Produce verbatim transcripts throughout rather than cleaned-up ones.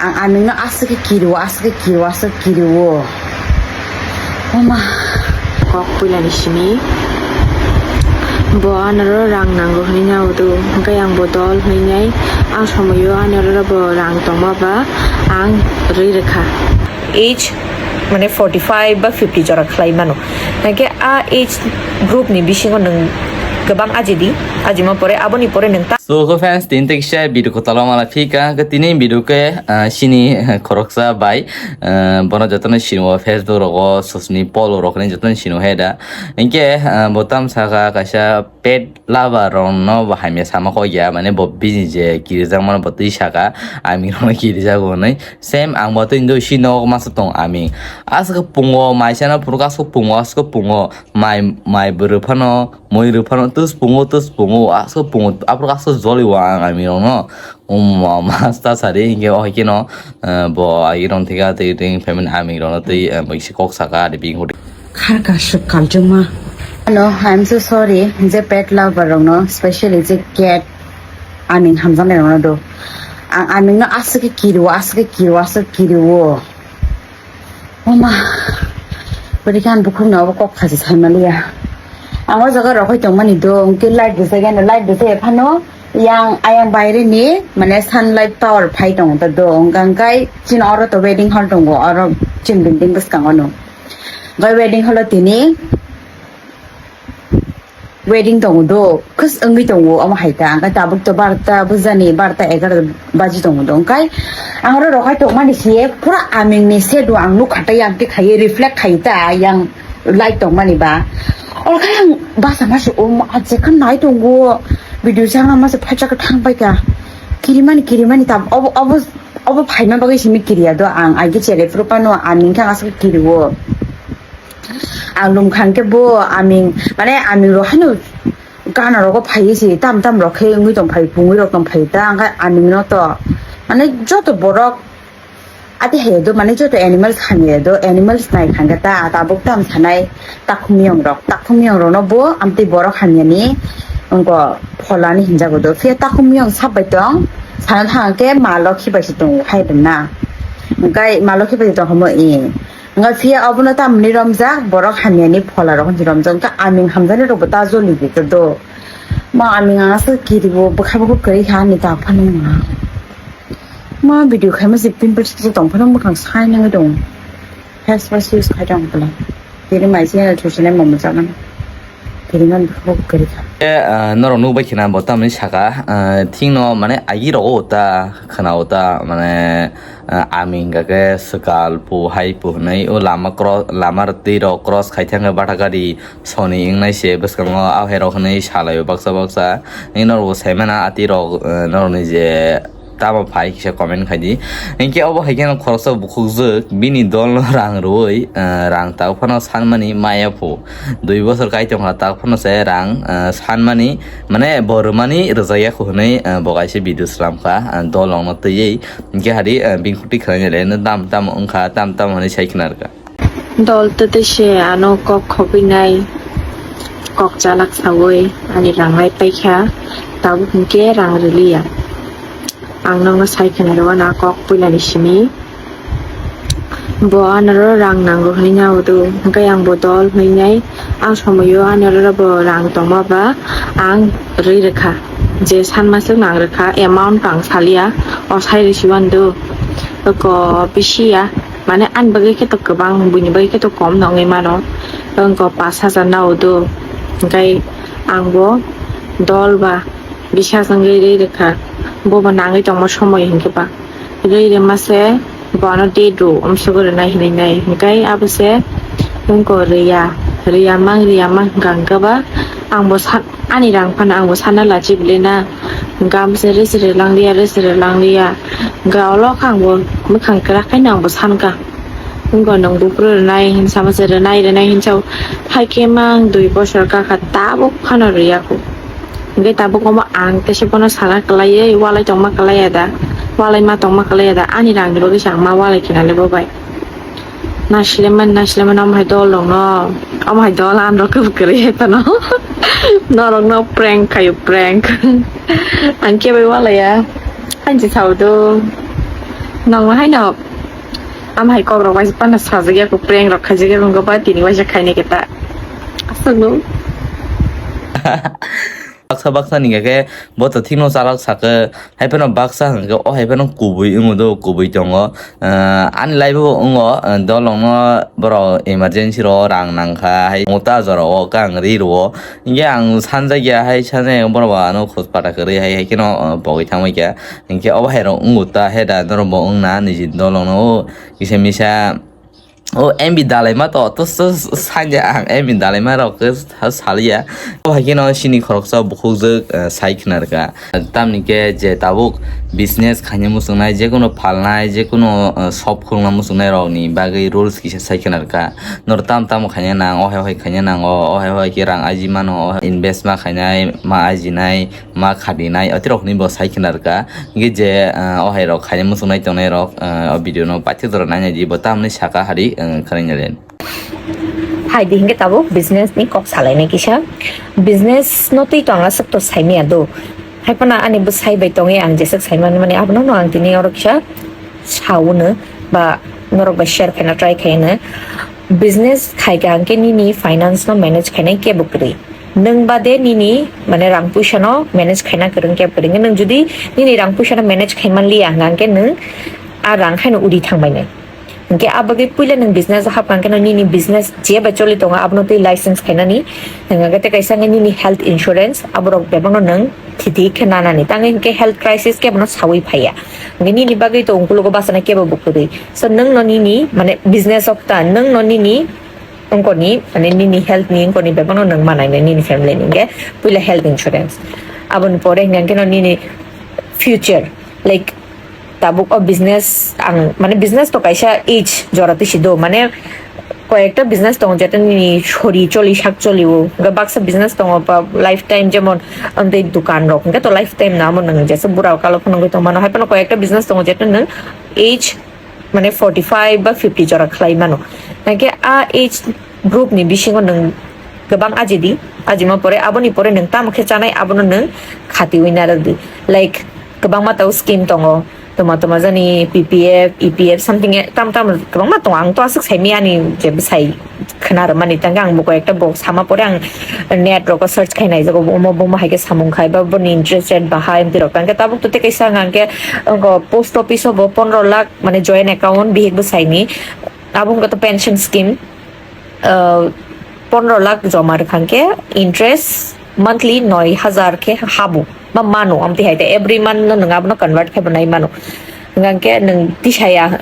Ang, ang nungno aswk khe kiriwo, aswk khe kiriwo, aswk kiriwo. Oma. Kok puilani simi. Bo anoro rang nango hinwi nai udu. Hwnkhe ang bo dol hinwi nai. Ang somoyo anoro bo rang tongma ba ang rwi rwkha. Age mane forty five ba fifty jora khlai mano. Hwnkhe a age group ni bisingo nwng kwbang ajidi, ajima pore aboni pore nwng ta- So, okay friends, tini tei kisa video kwtal o mala phika, hwnkhe tini video khe, ah, chini khoroksa bai, ah, bono jotono siniwo Facebook rogo, sosni polo rok hinwi jotono siniwo he da. Hwnkhe, ah, bo tam saka kaisa pet lover rokno bo hamya sama kok ya, mane bo bini je kirijak mano bo twi saka, aming rokno kirijago hinwi. Same ang bo twi do si nogo masa tong aming. Aswk pungo, maisano phuru aswk pungo, aswk pungo, mai, mai bwrwi phano, moi rwphano tus pungo, tus pungo, aswk pungo, aphuru aswk joliwo ang amirokno. Um, ma-, masta sari, hinkhe o haikhe no, eh, bo agirok thika twi ring phaimani amirokno twi, eh, bai se kok saka, adi bini hudi. Kharka swk kaljuma. No, I am so sorry, je pet lover rokno, specially je cat, aming hamjaknai rokno do. Ang amingno aswk khe kiriwo, aswk khe kiriwo, aswk kiriwo. Oma, bwrwi khe ang bukhukno obo kok khasi saimaliya. Ang o jaga rok hai tongmani do, hwnkhe light rwjak ya, light rwjak ya phano, yang, ayang baire ni, mane, sunlight power phai tongo ta do, hwnkha hwnkhe chini oro to wedding hall tongo, oro chini building bwskango no. Hwnkhe wedding hall o tini, wedding tongo do, khus wngwi tongo omo hai ta, hwnkhe tabuk to barta bujani, barta egaroh baji tongo do, hwnkhe ang oro rok hai tongmani se pura aming ni shadow ang nukha ta, yang khe khaiwi reflect khai ta, yang light tongmani ba. Oro khe ang basa ma se, um, ah, jekha nai tongo, video chana ma se phaisa khe thang pai kha, kirimani, kirimani tam, obo, obo, obo phaima bagwi simi kiriya do ang, agi chere phuru phano aming khe ang aswk kiriwo. Ang lum kha hwnkhe bo aming, mane aming rok haino gana rogo phaiwi se tam tam rok khe wngwi tong phai, pungwi rok tong phai ta, hwnkhe aming no to, mane, joto borok ati hai do, mane, joto animals hamya do, animals nai kha hwnkhe ta, tabuk tam sanai takhumyong rok, takhumyong rok no bo amtwi borok hamya ni wngko phola ni hinjago do, phiya takhumyong sap bai tong sana thang khe ma lokhi bai se tongo hai rwna, hwnkhe ma lokhi bai se tong hamo i. Wngkha phiya obono tamoni romjak, borok hamyani phola rok hinwi romjak, wngkha aming hamjaknai rokbo ta joli di khe do. Ma aming ang aswk kiribo bwkha bwkha kwrwi kha ani ta phano wngma. Ma video khaima se pimple se tong phano mwkhang sai nangwi tong. Face wash use khai tong phano. Tini mai se na thusinai momo chaknai. Tini man bwkha bwkha kwrwi kha. E, ah, norok nukbai khina bo tamoni saka, ah, thikno mane agi rogo ta khwnao ta mane ah, aming hwnkha khe swkal pu hai pu hwnwi o lama kro-, lama twi rok cross khai thangkhe batha gari soni wngnai se bwskango, ah, hai rok hwnwi salaio baksa baksa. Nini norokbo saimano ah twi rok, ah, norokni je tamo phai kisa comment khai di. Hinkhe obo hai kheno khoroksa bukhukjwk bini dolno rang rwui, ah, rang tabuk phano sanmani maya phu. Dui bosor kai tongkha tabuk phano se rang, ah, sanmani, mane bo rwmani rwjakya khu hwnwi, ah, bo kaisa video slam kha, ah, dol rokno twiwi. Hinkhe hadi, eh, bini khuti khwlainai le, no tam tam wngkha, tam tam hwnwi sai khna rwkha. Dol twtwi se ano kok khobwi nai, kok chalak saui ani rang lai paikha, tabuk hinkhe rang rwliya. Ang nokno sai khna rwano kok puilani simi. Bo anoro rang nango hwnwi nai udu, hinkhe ang bo dol hwnwi nai. Ang somoyo ani oro bo rang tongma ba ang rwi rwkha. Je sanmaswk nang rwkha, amount ang salia, o sai rwsiwando. Oko bisi ya, mane ani bagwi khe to kwbang, buini bagwi khe to kom no wngwi mano. Oko pash hajar nao do. Hwnkhe ang bo dol ba bisas wngwi rwi rwkha. Bobo nangwi tongma somoi hinkhe ba. Rwi rwma se bono date rw umsogwi rwnai hinwi nai. Hinkhe abo se wngkha rwya, rwya mang, rwya mang hwnkha hwnkhe ba ang bo sa-, ani rang phano ang bo sana lachi bwlwi na. Hinkhe abo se rwsrw lang liya, rwsrw lang liya. Hinkhe olo khe ang bo mwkhang kwrak khaino ang bo sankha. Wngkha nwng buphuru rwnai hinwi sama se rwnai, rwnai hinwi sao. Hai khe mang dui bosor kakha tabuk phano rwya kho. Hwnkhe tabuk omo ang teisa bono sana kwlaiwi walai tongma kwlaiya da, walai ma tongma kwlaiya da, ani rangni bagwi se ang ma walai khe nai le bo bai. Nasilemani, nasilemani omo hai dol rokno, omo hai dol ang rok kwrwi hai phano. Norokno prank khaio, prank. Ang khe bai walaiya, ang se sao do. Nang haino am hai kok rok waisa pana sajak ya, ko prank rok khaijak ya, ko ba tini waisa khainai khe ta. Aswk no. Baksa baksa ni khe bo to thikno chalak sakhe, hai phano baksa hwnkhe o hai phano kubui wngo do, kubui tongo. Ah, ani life o wngo, ah, dolongno borok emergency ro rang nangkha, hai mota jora o kang ri ro. Hinkhe ang sanjak ya, hai sanjak ya borok bo ano khoj pata kwrwi hai, hai kheno, ah, pogwi thangbai kha. Hinkhe obo hai rok wngo ta, he da norok bo wngna niji dolongno o kisa misa. O M B dalaima to, to s-, s-, sanya ang M B dalaima rok khe sa-, saliya. O hai kheno chini khoroksa bukhukjwk, eh, sai khna rwkha. Tamni khe je tabuk business khaina muchungnai, jekono phalnai, jekono, eh, shop khulna muchungnai rokni bagwi rules kisa sai khna rwkha. Norok tam tamo khaina nang, o hai o hai khaina nango, o hai o hai khe rang aji mano, o hai invest ma khainai, ma ajinai, ma khadinai, otirok hinwi bo sai khna rwkha. Hinkhe je, ah, o hai rok khaina muchungnai tongnai rok, ah, o video no paithak jora nainai di, bo tamni saka hari, ah, khwnaina len. Hai di hinkhe tabuk business ni kok salainai kisa. Business no twi tong aswk to saimaya do. Hai phano ani bwsai bai tongwi ang jeswk saimani mani abono no ang tini oro kisa saono ba norok bai share khaina try khaino. Business khaikha hinkhe nini finance no manage khainai kebo kwrwi. Nwng bade nini, mane, rang puisa no manage khaina kwrwng khe kwrwng. Nwng jodi nini rang puisa no manage khai manliya hwnkha hwnkhe nwng a rang haino uri thangbainai. Hinkhe abagwi puila nwng business o hapkha hwnkhe no nini business je bai choli tongo abono twi license khainani. Hwnkha hwnkhe tei kaisa hwnkhe nini health insurance, aborok bebakno nwng thiti khe nanani. Tangwi hinkhe health crisis kebono sawi phaiya. Hinkhe nini bagwi to ungkulugo bachana kebo bo kwrwi. So nwng no nini, mane, business o ta nwng no nini wngkoni, mane, nini health ni wngkoni bebakno nwng manai nai nini family ni, hinkhe puila health insurance. Aboni pore hinkhe no nini future, like, tabuk o business ang, mane, business to kaisa age jora twi si do, mane, koyekta business tongo jeta nini sori choli sak choli o, hinkhe baksa business tongo ba lifetime, jemon amtwi dukan rok, hinkhe to lifetime no amo nwng jesa bura kalo phano wngwi tong mano, hai phano koyekta business tongo jeta nwng age mane forty five ba fifty jora khlai mano. Hinkhe a age group ni bisingo nwng kwbang aji di, ajima pore aboni pore nwng tamo khe chanai abono nwng khatiwi narwk di. Like, kwbangma tao scheme tongo, toma toma jani P P F, E P F something, tam tam kwbangma tongo, ang to aswk saimani ani je bwsai khna rwmani, tangkhe ang bo koi ekta bo sama pore ang net rogo search khai naijago, omo bomo hai khe samung khai ba boni interest rate bahai amtwi rok, tangkhe tabuk to tei kaisa hwnkha hwnkhe post office o bo pondro lakh mane joint account bihik bwsai ni, abo hwnkha to pension scheme, ah, pondro lakh joma rwkha hwnkhe interest monthly noi hajar khe habo. Ma mano, amtwi hai te every month no nwng abono convert khai bo nai mano. Hwnkha hwnkhe nwng tisaya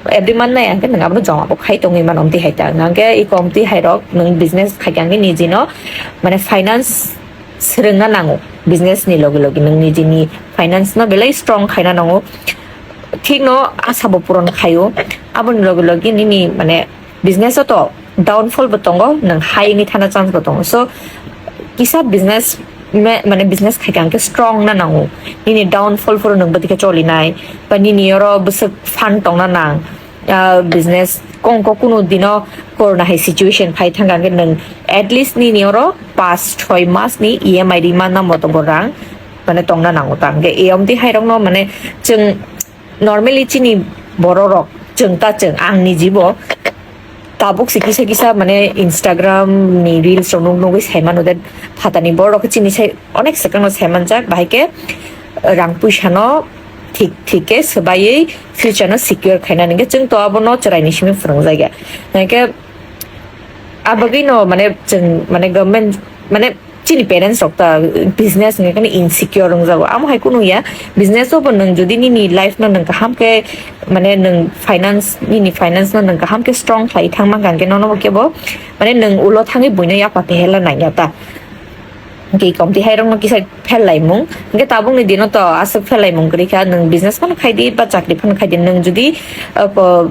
every month nai hwnkhe nwng abono joma bo khai tongwi mano, amtwi hai ta. Hwnkha hwnkhe iko amtwi hai rok nwng business khai khe hwnkhe niji no mane finance swrwngna nango. Business ni logi logi nwng nijini finance no belai strong khaina nango. Thik no asa bo puron khaio. Aboni logi logi nini mane business o to downfall bo tongo, nwng hai wngwi thana chance bo tongo. So, kisa business me-, mane business khai khe ang khe strong na nango. Nini downfall phuru nwng bwtwi khe choli nai, ba nini oro bwswk fund tongna nang. Ah, business kong kok kunu dino corona hai situation phai thang khe nwng at least nini oro pas choi mas ni E M I ri manna mo tongo rang, mane tongna nango ta. Hwnkhe e amtwi hai rok no mane chwng normally chini borok rok chwng ta chwng ang ni jibo tabuk se kisa kisa mane Instagram ni reels rok nuk nugwi sai mano de phatani borok rok chini sai onek swkang no sai manjak bahai khe rang puisa no thik thik khe swbaiwi future no secure khaina nangkhe chwng to abono chwrai ni simi phwrwng jagya hwnkhe abagwi no mane chwng mane government mane chini parents rok ta business hwnkhe kheno insecure wngjago. Amo hai kunu ya, business o bo nwng jodi nini life no nwng kaham khe, mane nwng finance, nini finance no nwng kaham khe strong khlai thang mankha hwnkhe nono bo kebo, mane nwng ulo thangwi buino yapha phehela nangya ta. Hwnkhe komti hai rokno kisa phel laimung. Hwnkhe tabukni dino to aswk phel laimung kwrwi kha, nwng business phano khai di ba chakri phano khai di, nwng jodi, uh, ko-,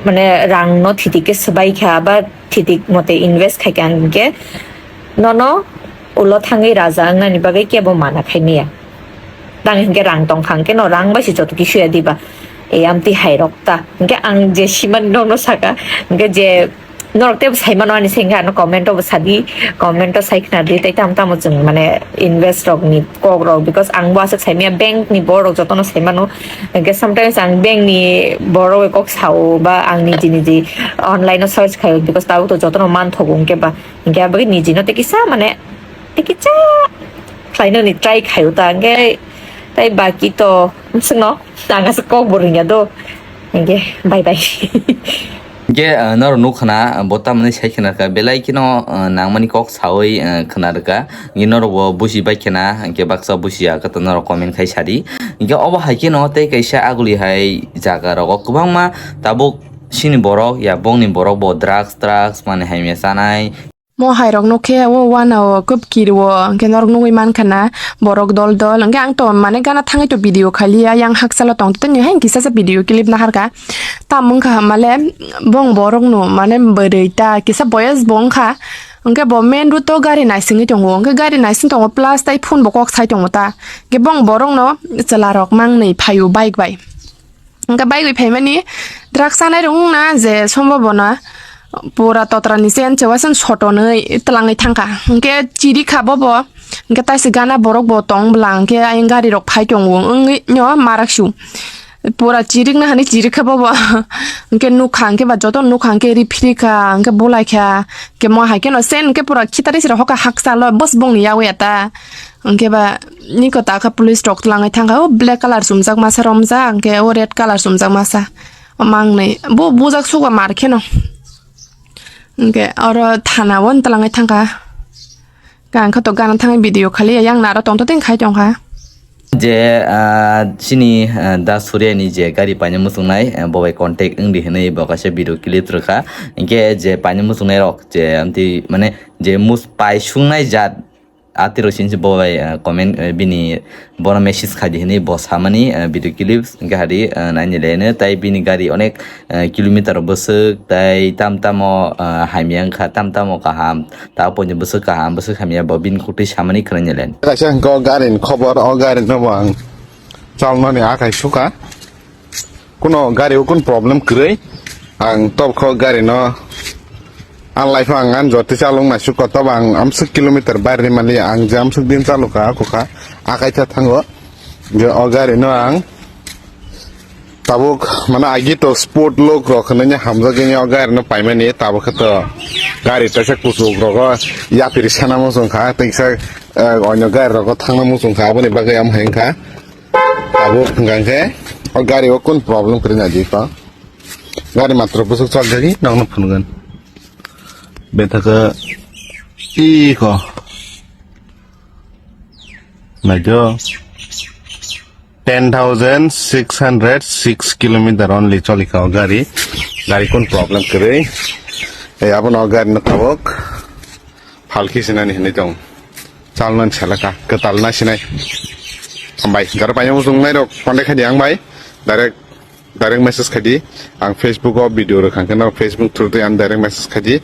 mane rang no thiti khe swbai kha ba thiti mote invest khai kha hwnkhe, nono ulo thangwi raja wngnani bagwi kebo mana khai maya. Tang hinkhe rang tong kha, hinkhe no rang bai se joto kisu ya diba. E amtwi hai rok ta. Hinkhe ang je simani rok no saka, hinkhe je Norok tebo sai mano ani sengkha ano comment o bo sadi, comment o sai khna di, tei tamo tamo chwng mane invest rok ni kok rok, because ang bo aswk sai manya, bank ni borok jotono sai mano. Hwnkhe sometimes ang bank ni borok bai kok sao ba ang niji niji online o search khaio, because tabuk to jotono manthogo hwnkhe ba, hwnkhe aboni niji no tei kisa mane tei kisa khlainani try khaio ta, hwnkhe tei baki to swngno ang aswk kok bo rwngya do, hwnkhe bye bye. Hingke, ah, norok nukha na, bo tamoni sai khna rwkha, belai kheno, ah, nangmani kok saui, ah, khna rwkha. Hingke norok bo buji bai khna, hingke baksa buji ya khe to norok comment khai sadi. Hingke obo hai kheno tei kaisa aguli hai jaga rogo kwbangma tabuk chini borok ya bongni borok bo drugs, drugs mane hamya chanai. Mo hai rok no khe o wana o kwp kiri o, hingke norok nugui mankha na borok dol dol. Hingke ang to mane gana thangwi to video khailiya, yang hakchalo tong tini hai kisa sa video clip naharkha. Tam wngkha hamale bong borok no mane bwrwi ta kisa boyes bo wngkha. Hingke bo main road o gari naisingwi tongo, hingke gari naising tongo plus tai phone bo kok sai tongo ta. Hingke bong borok no chwla rok mangnwi phaio bike bai. Hingke bike bai phaimani drugs chanai rok wngna je sombobona pura totra ni chen chewa chen sotonwi twlangwi thangkha. Hingke chirikha bobo, hingke taisi gana borok bo tong bwla, hingke ayang gari rok phai tongo wngwi no maraksu. Pura chirikna hani chirikha bobo. Hingke nukha hingke ba joto nukha hingke ri phirikha hingke bulaikha. Hingke mo hai kheno sen hingke pura khitari sira hoka hakchalo bos bongni yawi ata. Hingke ba niko taka police rok twlangwi thangkha o black colour chumjak masa romjak hingke o red colour chumjak masa. O mangnwi bo bujak sugo mar kheno. Hingke oro thana o twlangwi thangkha. Ang kha to gana thangwi video khali yang naro tongto teng khai tongkha. Je, ah, chini, ah, Da Surya ni je gari paina muchungnai, ah, bo bai contact wngdi hinwi bo kaisa video clip rwkha. Hingke je paina muchungnai rok je amtwi mane je mus pai sungnai jat atiro sinsi bo bai, ah, comment, eh, bini bono message khaidi hinwi bo samani, eh, video clips hingke hadi, eh, naini leno tai bini gari onek, eh, kilometer bwswk tai tam tamo, eh, hamya wngkha tam tamo kaham ta poini bwswk kaham bwswk hamya bo bini kwtwi samani khwnaini leno. Kaisa hingke o gari ni khobor, o gari no bo ang chalnani akai suka. Kuno gari o kun problem kwrwi. Ang tobkho gari no ang life ang an joti chalung nai suk kotob ang amsuk kilometer bar ri mali ang je amsuk din chalu ka aku kha akai tha thango. Je o gari no ang tabuk mane agi to sport lok rok hinwi hamjak ni o gari no paimani tabuk khe to gari taisa kuchuk rogo yapiri sana muchung kha tei kisa, eh, onyo gari rogo thangna muchung kha aboni bagwi am hai wngkha. Tabuk hwnkha khe o gari o kun problem kwrwi nai di pa. Gari matro bwswk chal jagwi nokno phunukgwn. Bethaka iko. Naijo. Ten thousand six hundred six kilometer only cholikha o gari. Gari kun problem kwrwi. Ei abono o gari no tabuk. Phalki sinani hinwi tong. Chalnani salaka, kwtal na sinai. Hambai, jara paina muchung nai rok, contact khaidi ang bai. Direct, direct message khaidi. Ang Facebook o video rwkha khe no Facebook through twi ang direct message khaidi.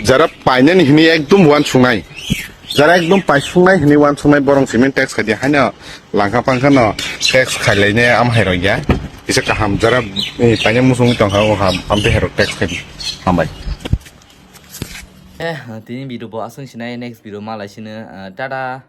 Jara painani hinwi ekdum uansuknai. Jara ekdum paisungnai hinwi uansuknai borong simi text khaidi. Haino langkha pangkha no text khailainai am hai rok ya. Kisa kaham jara, eh, paina muchung tongkha o ham, am tei hai rok text khaidi. Hambai. Eh, tini video bo aswng sinai, next video malai sino, eh, tata.